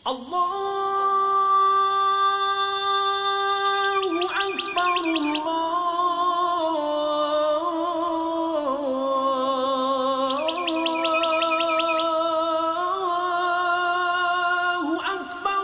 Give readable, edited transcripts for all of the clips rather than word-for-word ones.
Allahu Akbar, Allahu Akbar.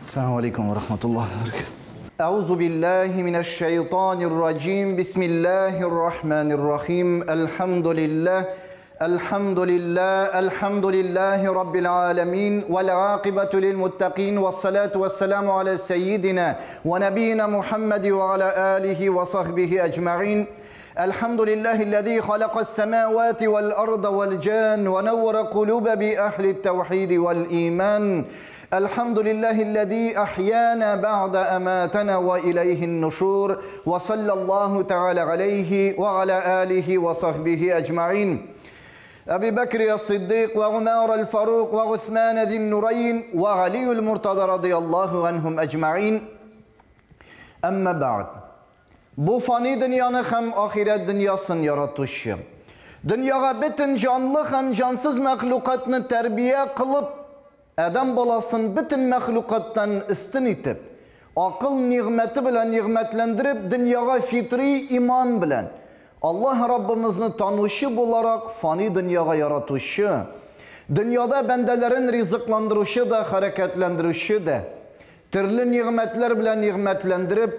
Assalamu alaikum wa rahmatullahi wa barakatuh. أعوذ بالله من الشيطان الرجيم. بسم الله الرحمن الرحيم. الحمد لله، الحمد لله، الحمد لله رب العالمين، والعاقبة للمتقين، والصلاة والسلام على سيدنا ونبينا محمد وعلى آله وصحبه أجمعين. الحمد لله الذي خلق السماوات والأرض والجان ونور قلوب بأهل التوحيد والإيمان. الحمد لله الذي أحيانا بعد أماتنا وإليه النشور، وصلى الله تعالى عليه وعلى آله وصحبه أجمعين. أبي بكر الصديق وعمر الفاروق وعثمان ذي النورين وعلي المرتضى رضي الله عنهم أجمعين. أما بعد. Бу фани дөньяны һәм ахирәт дөньясын яратучы, дөньяга бөтен җанлы һәм җансыз мәхлукатны тәрбия кылып, адәм баласын бөтен мәхлукаттан өстен итеп, акыл нигъмәте белән нигъмәтләндереп, дөньяга фитри иман белән Аллаһ Раббымызны танучы буларак фани дөньяга яратучы, дөньяда бәндәләрен ризыкландыручы да, хәрәкәтләндерүче дә, төрле нигъмәтләр белән нигъмәтләндереп,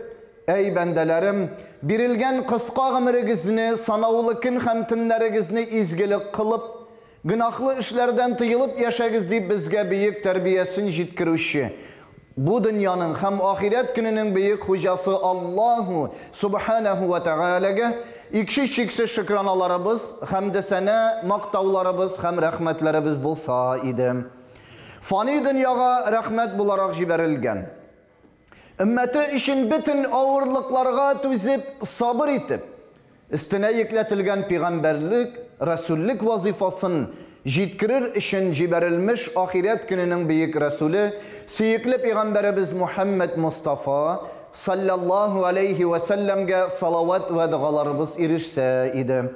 әй бәндәләрем, бирелгән кыска гомерегезне, санаулы көн һәм төннәрегезне изгелек кылып, гөнаһлы эшләрдән тыелып яшәгез дип безгә бөек тәрбиясен җиткерүче, бу дөньяның һәм ахирәт көненең бөек хуҗасы Аллаһу субханаху ва тәгаләгә иксез-чиксез шөкраналарыбыз, хәмде-сәнә, мактауларыбыз һәм рәхмәтләребез булса иде. Фани дөньяга рәхмәт буларак җибәрелгән, өммәте өчен бөтен авырлыкларга түзеп, сабыр итеп, өстенә йөкләтелгән пәйгамбәрлек, рәсүллек вазифасын җиткерер өчен җибәрелмеш ахирәт көненең бөек рәсүле, сөекле пәйгамбәребез Мухаммад Мустафа саллаллаһу алейхи ва сәлләмгә салават вә догаларыбыз ирешсә иде.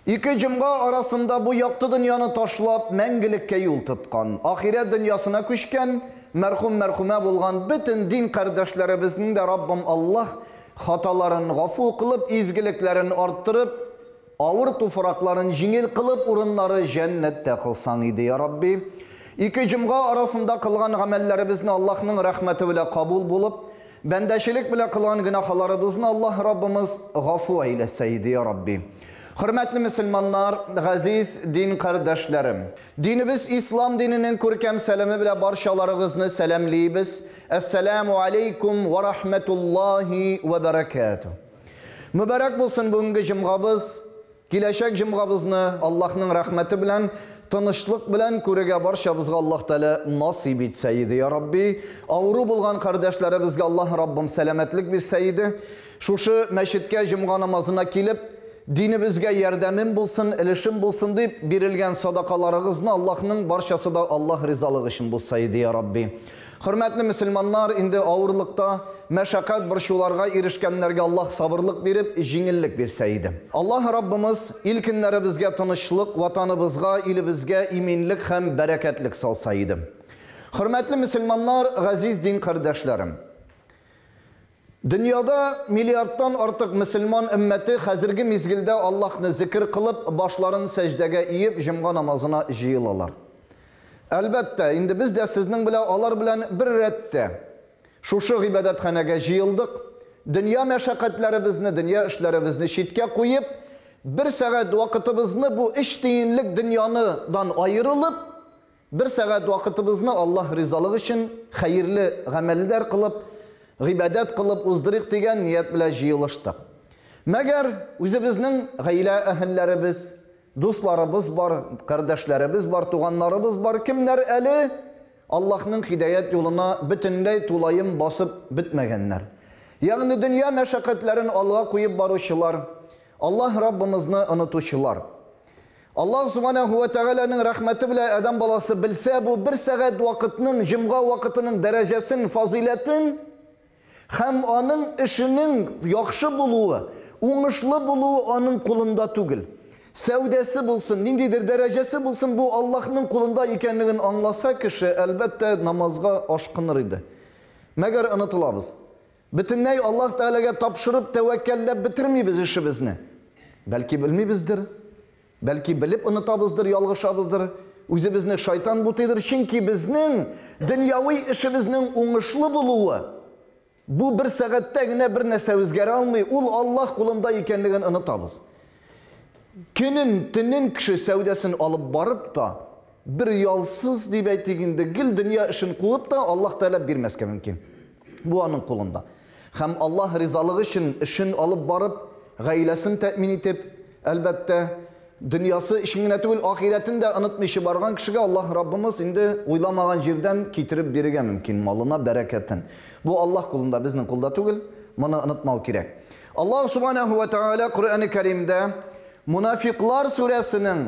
Ике җомга арасында бу якты дөньяны ташлап, мәңгелеккә юл тоткан, ахирәт дөньясына күчкән, мәрхүм-мәрхүмә булган бөтен дин кардәшләребезнең дә Раббым Аллаһ хаталарын гафу кылып, изгелекләрен арттырып, авыр туфракларын җиңел кылып, урыннары җәннәттә кылсаң иде, я Рабби. Ике җомга арасында кылган гамәлләребезне Аллаһның рәхмәте белән кабул булып, бәндәчелек белән кылган гөнаһларыбызны Аллаһ Раббымыз гафу әйләсә иде, я Рабби. Хөрмәтле мөселманнар, газиз дин кардәшләрем, динебез ислам диненең күркәм сәламе белән барчаларыгызны сәламлибез. Әссәламу алейкум ва рахматуллахи ва баракатуh. Мөбарәк булсын бүгенге җомгабыз. Киләчәк җомгабызны Аллаһның рәхмәте белән, тынычлык белән күрергә барчабызга Аллаһ Тәгалә насыйп итсә иде, я Рабби. Авыру булган кардәшләребезгә Аллаһ Раббым сәламәтлек бирсә иде. Шушы мәчеткә җомга намазына килеп, динебезгә ярдәмем булсын, өлешем булсын дип бирелгән садакаларыгызны Аллаһның барчасы да Аллаһ ризалыгы өчен булса иде, я Рабби. Хөрмәтле мөселманнар, инде авырлыкта, мәшәкать, борчуларга ирешкәннәргә Аллаһ сабырлык биреп, җиңеллек бирсә иде. Аллаһ Раббымыз ил көннәребезгә тынычлык, ватаныбызга, илебезгә иминлек һәм бәрәкәтлек салса иде. Хөрмәтле мөселманнар, газиз дин кардәшләрем. Дөньяда миллиардтан артык мөселман өммәте хәзерге мизгелдә Аллаһны зикр кылып, башларын сәҗдәгә иеп, җомга намазына җыелалар. Әлбәттә, инде без дә сезнең белән алар белән бер рәттә шушы гыйбадәтханәгә җыелдык. Дөнья мәшәкатьләребезне, дөнья эшләребезне читкә куеп, бер сәгать вакытыбызны бу өч тиенлек дөньядан аерылып, бер сәгать вакытыбызны Аллаһ ризалыгы өчен хәерле гамәлләр кылып, гыйбадәт кылып уздырыйк дигән ният белән җыелыштык. Мәгәр үзебезнең гаилә әһелләребез, дусларыбыз бар, кардәшләребез бар, туганнарыбыз бар, кемнәр әле Аллаһның һидаят юлына бөтенләй тулаем басып бетмәгәннәр. Ягъни дөнья мәшәкатьләрен алга куеп баручылар, Аллаһ Раббымызны онытучылар. Аллаһ субханаху ва тәгаләнең рәхмәте белән адәм баласы белсә, бу бер сәгать вакытның, җомга вакытының дәрәҗәсен, фазыйләтен һәм аның эшенең яхшы булуы, уңышлы булуы аның кулында түгел. Сәүдәсе булсын, ниндидер дәрәҗәсе булсын, бу Аллаһның кулында икәнлеген аңласа кеше, әлбәттә, намазга ашкыныр иде. Мәгәр онытылабыз. Бөтенләй Аллаһ Тәгаләгә тапшырып, тәвәккәлләп бетермибез эшебезне. Бәлки белмибездер, бәлки белеп онытабыздыр, ялгышабыздыр, үзебезне шайтан бутыйдыр, чөнки безнең дөньяви эшебезнең уңышлы булуы бу бер сәгатьтә генә бер нәрсә үзгәрә алмый, ул Аллаһ кулында икәнлеген онытабыз. Көнен, төнен кеше сәүдәсен алып барып та, бер ялсыз дип әйтик инде, гел дөнья эшен куып та Аллаһ Тәгалә бирмәскә мөмкин. Бу аның кулында. Һәм Аллаһ ризалыгы өчен эшен алып барып, гаиләсен тәэмин итеп, әлбәттә, дөньясы өчен генә түгел, ахирәтен дә онытмыйча барган кешегә Аллаһ Раббымыз инде уйламаган җирдән китереп бирергә мөмкин малына бәрәкәтен. Бу Аллаһ кулында, безнең кулда түгел, моны онытмау кирәк. Аллаһ Субханаһу ва Тааля Коръән-и Кәримдә Мунафиклар сүрәсенең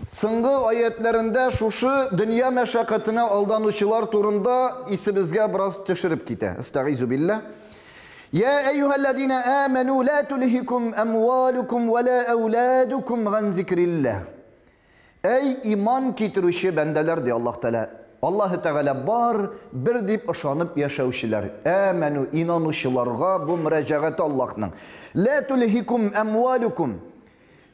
соңгы аятләрендә шушы дөнья мәшәкатенә алданучылар турында исебезгә бераз төшереп китә. Астагыйзу билләһ. Я әйюһәлләзина аману ла тулһикум амвалукум ва ла ауладукум ган зикрилләһ. Әй иман китерүче бәндәләр, ди Аллаһ Тәгалә. Аллаһ Тәгалә бар, бер дип ышанып яшәүчеләр. Аману, инанучыларга бу мөрәҗәгате Аллаһның. Ла тулһикум амвалукум.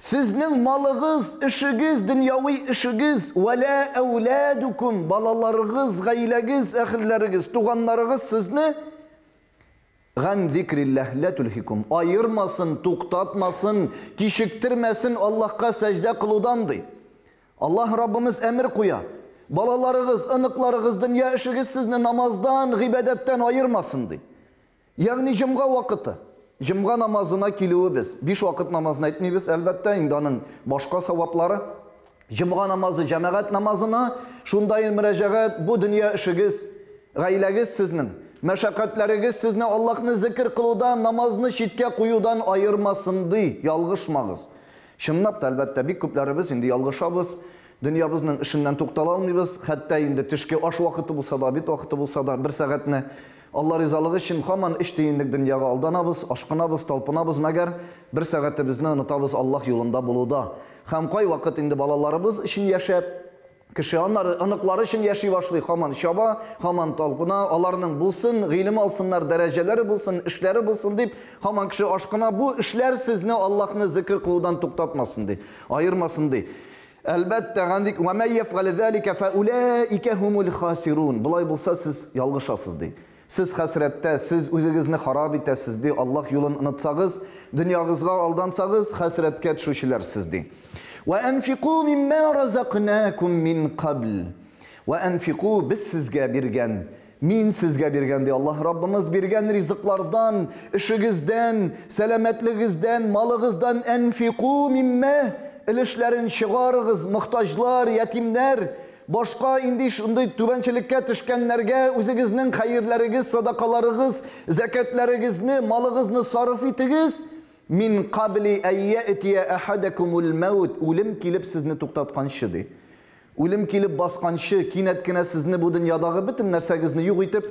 Сезнең малыгыз, эшегез, дөньяви эшегез, ва ла ауладукум, балаларыгыз, гаиләгез, әһелләрегез, туганнарыгыз сезне ган зикрилләһ ла тулһикум. Аермасын, туктатмасын, кичектермәсен Аллаһка сәҗдә кылудан, ди. Аллаһ Раббымыз әмер куя. Балаларыгыз, оныкларыгыз, дөнья эшегез сезне намаздан, гыйбадәттән аермасын, ди. Ягъни җомга вакыты. Җомга намазына килүебез. 5 вакыт намазын әйтмибез, әлбәттә, инде аның башка саваплары. Җомга намазы, җәмәгать намазына шундай мөрәҗәгать, бу дөнья эшегез, гаиләгез сезнең, мәшәкатьләрегез сезне Аллаһны зикр кылудан, намазны читкә куюдан аермасын, ди. Ялгышмагыз. Чынлап та, әлбәттә, бик күпләребез инде ялгышабыз. Дөньябызның эшеннән туктала алмыйбыз, хәтта инде төшке аш вакыты булса да, обед вакыты булса да, бер сәгатьне Алла ризалыгы өчен һаман өч тиенлек дөньяга алданабыз, ашкынабыз, талпынабыз, мәгәр бер сәгатебезне онытабыз Аллаһ юлында булуда. Һәм кайвакыт инде балаларыбыз өчен яшәп, кеше аннары оныклары өчен яши башлый, һаман чаба, һаман талпына, аларның булсын, гыйлем алсыннар, дәрәҗәләре булсын, эшләре булсын дип, һаман кеше ашкына. Бу эшләр сезне Аллаһны зикр кылудан туктатмасын, ди, аермасын, ди. Әлбәттә, гандик, ва мә яфгаль залика фаулаика хумул хасирун. Болай булса сез ялгышасыз, ди. Сез хәсрәттә, сез үзегезне харап итәсез, ди. Аллаһ юлын онытсагыз, дөньягызга алдансагыз, хәсрәткә төшүчеләр сез, ди. Ва анфику мимма разакнакум мин кабл. Ва анфику, без сезгә биргән, мин сезгә биргән, ди Аллаһ Раббымыз биргән ризыклардан, эшегездән, сәламәтлегездән, малыгыздан анфику мимма өлешләрен чыгарыгыз, мохтаҗлар, ятимнәр, башка инде шундый түбәнчелеккә төшкәннәргә үзегезнең хәерләрегез, садакаларыгыз, зәкәтләрегезне, малыгызны сарыф итегез. Мин кабли әйяти ахадакумул маут, үлем килеп сезне туктатканчы, ди. Үлем килеп басканчы, кинәт кенә сезне бу дөньядагы бөтен нәрсәгезне юк итеп,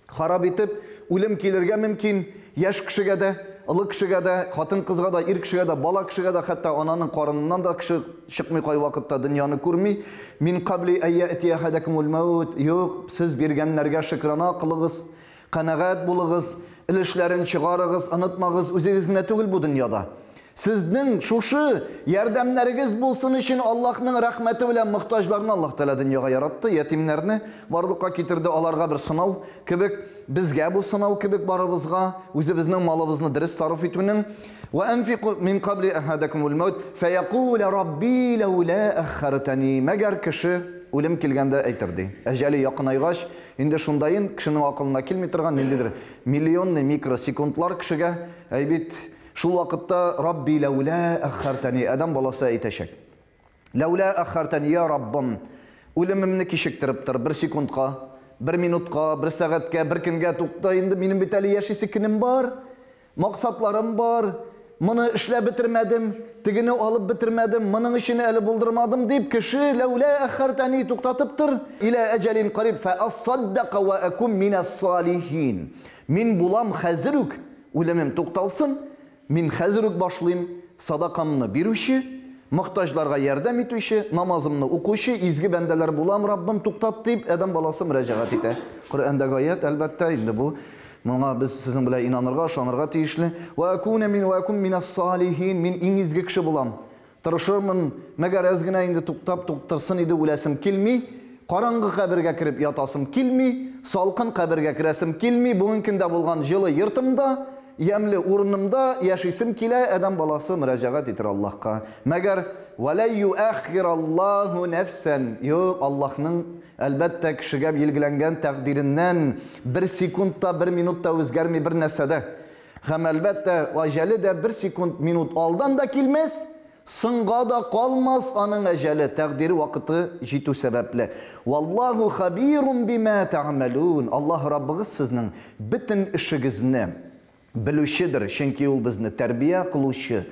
харап итеп, үлем килергә мөмкин, яшь кешегә дә, олы кешегә дә, хатын-кызга да, ир кешегә дә, бала кешегә дә, хәтта ананың карыныннан да кеше чыкмый кайвакытта дөньяны күрми. Мин кабли әйяти ахадакумул маут, юк, сез биргәннәргә шөкрана кылыгыз, канәгать булыгыз, өлешләрен чыгарыгыз, онытмагыз, үзегез генә түгел бу дөньяда. Сезнең шушы ярдәмнәрегез булсын өчен Аллаһның рәхмәте белән мохтаҗларны Аллаһ Тәгалә дөньяга яратты, ятимнәрне барлыкка китерде, аларга бер сынау кебек, безгә бу сынау кебек барыбызга, үзебезнең малыбызны дөрес сарыф итүнең. Ва анфику мин кабли ахадакумул маут фаякул рабби лаула аххартани. Мәгәр кеше үлем килгәндә әйтер, ди. Әҗәле якынайгач, инде шундаен кешенең акылына килми торган ниндидер миллионный микросекундлар кешегә, әй бит, шул вакытта Рабби лаула аххартани, адам баласы әйтәчәк. Лаула аххартани, я Раббым, үлемемне кичектереп тор, бер секундка, бер минутка, бер сәгатькә, бер көнгә тукта, инде минем бит әле яшисе көнем бар, максатларым бар, моны эшләп бетермәдем, тегене алып бетермәдем, моның өчен әле булдырмадым дип кеше лаула аххартани туктатып тор, иля әҗәлин кариб фа асаддака ва акум минас салихин. Мин булам хәзер үк, үлемем тукталсын, мин хәзер үк башлыйм садакамны бирүче, Мохтаҗларга ярдәм итүче, намазымны укучы, изге бәндәләр булам, Раббым, туктат, дип, адәм баласы мөрәҗәгать итә. Коръәндәге аять, әлбәттә, инде бу моңа без сезнең белән инанырга, ышанырга тиешле. Вә акуна мин вә акун минас салихин, мин иң изге кеше булам. Тырышырмын, мәгәр әз генә инде туктап туктырсын иде, үләсем килми. Караңгы кабергә кереп ятасым килми, салкын кабергә керәсем килми, бүгенге көндә булган җылы йортымда, ямьле урынымда яшисем килә, адәм баласы мөрәҗәгать итер Аллаһка. Мәгәр вәләй юәххираллаһу нәфсән, юк, Аллаһның, әлбәттә, кешегә билгеләнгән тәкъдиреннән бер секунд та, бер минут та үзгәрми бер нәрсә дә. Һәм, әлбәттә, әҗәле дә бер секунд, минут алдан да килмәс, Соңга да калмас аның әҗәле, тәкъдире вакыты җитү сәбәпле. Валлаһу хабирун бима тәгъмәлүн. Аллаһ Раббыгыз сезнең бөтен эшегезне белүчедер, чөнки ул безне тәрбия кылучы,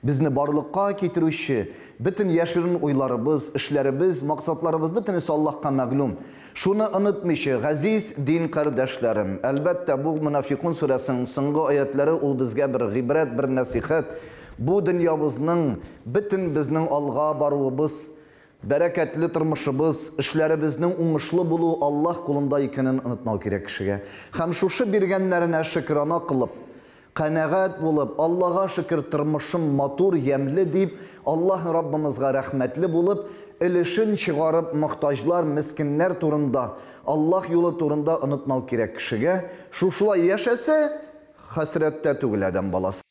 безне барлыкка китерүче, бөтен яшерен уйларыбыз, эшләребез, максатларыбыз бөтенесе Аллаһка мәгълүм. Шуны онытмыйча, газиз дин кардәшләрем, әлбәттә, бу Монафикун сүрәсенең соңгы аятьләре ул безгә бер гыйбрәт, бер нәсыйхәт. Бу дөньябызның, бөтен безнең алга баруыбыз, бәрәкәтле тормышыбыз, эшләребезнең уңышлы булуы Аллаһ кулында икәнен онытмау кирәк кешегә. Һәм шушы биргәннәренә шөкрана кылып, канәгать булып, Аллага шөкер, тормышым матур, ямьле дип, Аллаһ Раббымызга рәхмәтле булып, өлешен чыгарып, мохтаҗлар, мескеннәр турында, Аллаһ юлы турында онытмау кирәк кешегә. Шушылай яшәсә, хәсрәттә түгел адәм баласы.